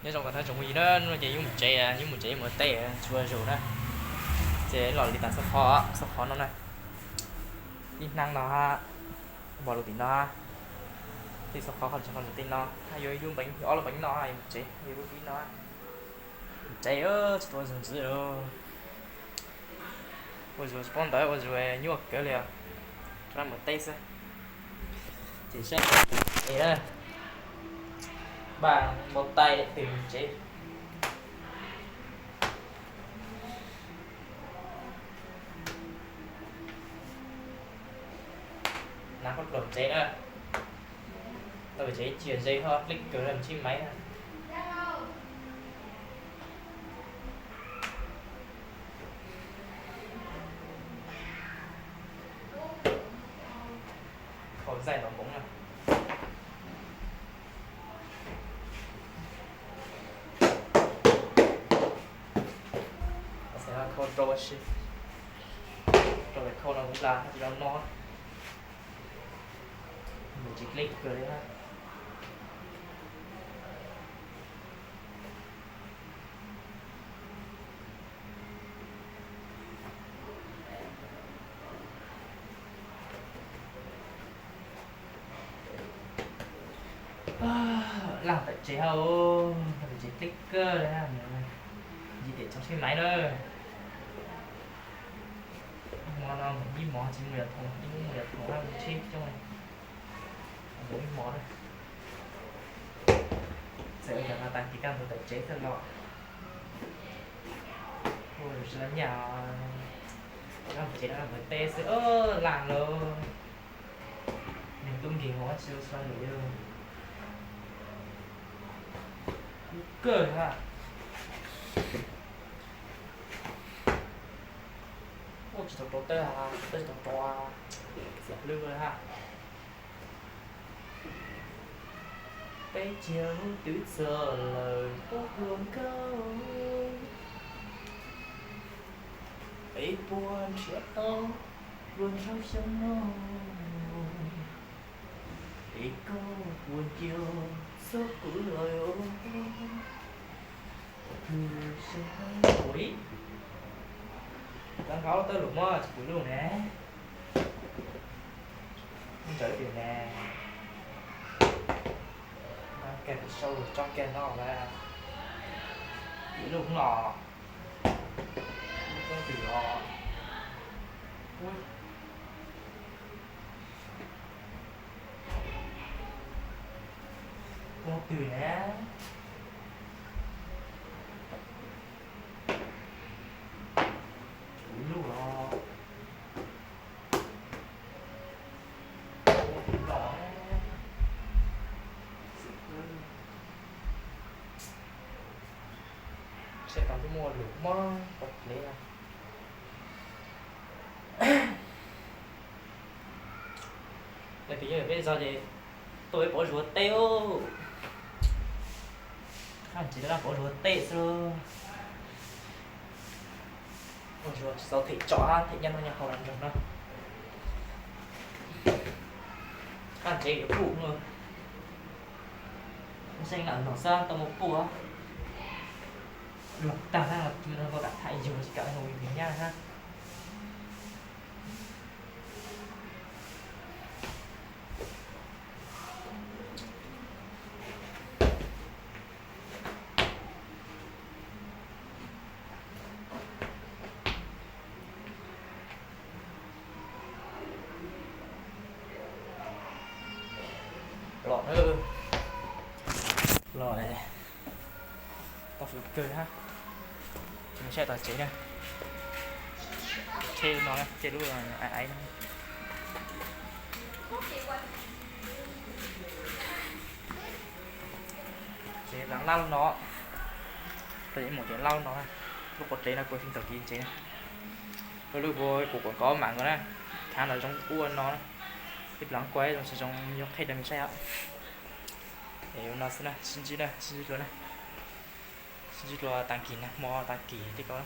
Nyob zoo tag nrho tsoom phooj ywg na, no ces yus mus tsev, yus mus tsev mus teb, tsis ua zaum na. Ces los li tas xob qhov, xob qhov no na. Ib hnab no ha, npog lub tim no ha. Tej xob qhov qhov ntawm tej no, yuav ib lub npeev, ob lub npeev no, yus mus tsev, yus lub tim no. Mus tsev, tsis tau ua zaum ntxiv. Ua zaum tsis paub ntawd, ua zaum nyuaj kawg li os. Rov qab mus teb xwb. Ces saib es na, npaj npau taig twg tsev. Hnav khaub dluam tsev na. Tau tsev cia ze ho dlej kawg, mus tshib maiv na. Khau zaij los npoov na. Xav khau rau si, rau lawv khau no kuv las tsis tau no. Nws tsis dlej kawg li na. Laj tawm tsev ha, tsev dlej kawg li, nce tiam tsoom tsheb maiv na. Hmo no mus ib hmos tsis mus yos thoom, ib hnub mus yos thoom na, mus tsheb coob li. Mus ib hmos na. Txawm yog no tag kis kaj ntug tawm tsev xwb los. Ua lus tsis laj nyaj, rov qab mus tsev rov qab mus teb xwb, laj lawm. Nws tub nkeeg ua tsis tau lwm li. Kub kawg ha. Ua tsis tau rau tawb ha, tawb tsis tau rau, xiam lwj ha. Peb ciag lub twb txog lawm puab hluas nkauj, peb puas nrhiav tau hluas nraug xyoo no, es koj puas nco txog kuv lawm os. Ua ib, tau nkaub tawb lus muab tsis pum luj ne. Ntsaws twm ne. Kag sau tso kiag no lawm. Ib lub los, lub twg los, ua twg ne. Ib lub los, ib lub los. Saib tau twb muaj lus mob pov plev no. Leej twg nyob peb zos ces tuaj peb pov zuag teb. Qab ntsev rov qab pov zuag teb xwb lauj. Ua zuag tsis txaus them tsom, them nyob no nyob hauv los nrog no. Qab ntsev yuav puj no. Xeeb lam no xwb tau muaj puj. Los tag na, los tag tham yug tsis kam mus nyab na. Los na, los, tau fwm kawg hab. Ces saib tom tsev na. Tsheb no, tsheb lub aiv aiv no. Ces laj laj no, tau ib mus ces laj no, lub qhov tsev no kuv tsis tau kiv ntsev na. Lub kuv kuv kuv nkaus mam nkaus na, khav no zoo ua no na. Ib plag kuaj zoo tsis zoo yuav qhia rau mej saib os. Es ua no xwb na, sib ntsib na, sib ntsib dlua na. Sib ntsib dlua tag kis na, hmo tag kis tej ko.